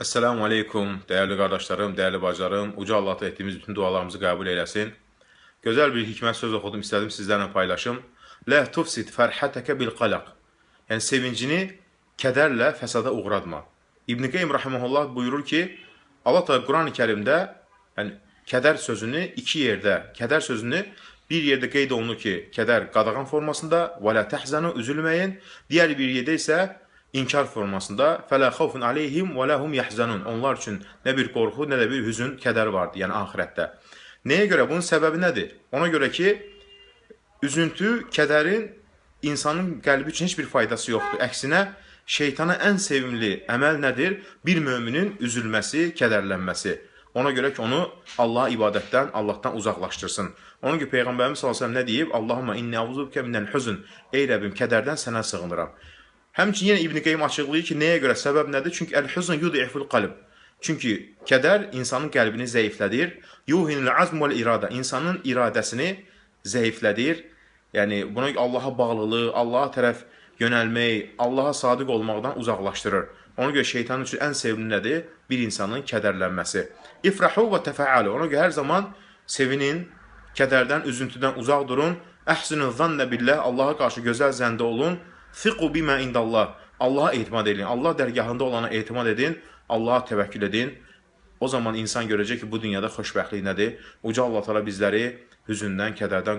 Esselamu Aleyküm, dəyərli qardaşlarım, dəyərli bacılarım. Uca Allahda etdiyimiz bütün dualarımızı qəbul eyləsin. Gözəl bir hikmət söz oxudum, istədim sizlərlə paylaşım. Lə tufsid fərhətəkə bil qalaq. Yəni sevincini kədərlə fəsada uğradma. İbn Qeym rahimehullah buyurur ki, Allah Teala Quran-ı Kərimdə yəni kədər sözünü iki yerdə, kədər sözünü bir yerdə qeyd olunur ki, kədər qadağan formasında, və la təhzanu, üzülməyin. Digər bir yerdə isə inkar formasında fələ xawfun aleyhim və ləhum yahzanun. Onlar üçün nə bir qorxu, nə də bir hüzün, kədər vardır, yəni axirətdə. Nəyə görə? Bunun səbəbi nədir? Ona görə ki, üzüntü, kədərin insanın qəlbi üçün heç bir faydası yoxdur. Əksinə, şeytana ən sevimli əməl nədir? Bir möminin üzülməsi, kədərlənməsi. Ona görə ki, onu Allaha ibadətdən, Allahdan uzaqlaşdırsın. Ona görə Peyğəmbərimiz sallallahu əleyhi və səlləm nə deyib? Allahumma inni əuzubikə minəl huzn. Ey Rəbbim, kədərdən sənə sığınıram. Həmçinin yenə İbn Qeym açıqlayır ki, nəyə görə, səbəb nədir? Çünki əl-huzn yud'iful qalb. Çünki kədər insanın qəlbini zəiflədir. Yuhinul azm vel irada. İnsanın iradəsini zəiflədir. Yəni buna Allaha bağlılığı, Allaha tərəf yönəlmək, Allaha sadiq olmaqdan uzaqlaşdırır. Ona görə şeytanın üçün ən sevimli nədir? Bir insanın kədərlənməsi. İfrahu və təfəalu. Ona görə hər zaman sevinin, kədərdən, üzüntüdən uzaq durun. Əhsinu zannə billah. Allaha qarşı gözəl zəndə olun. Thiqu bimə indallah. Allaha etimad edin. Allah dərgahında olana etimad edin. Allaha təvəkkül edin. O zaman insan görəcək ki, bu dünyada xoşbəxtlik nədir? Uca Allah Teala bizləri hüzündən, kədərdən qorusun.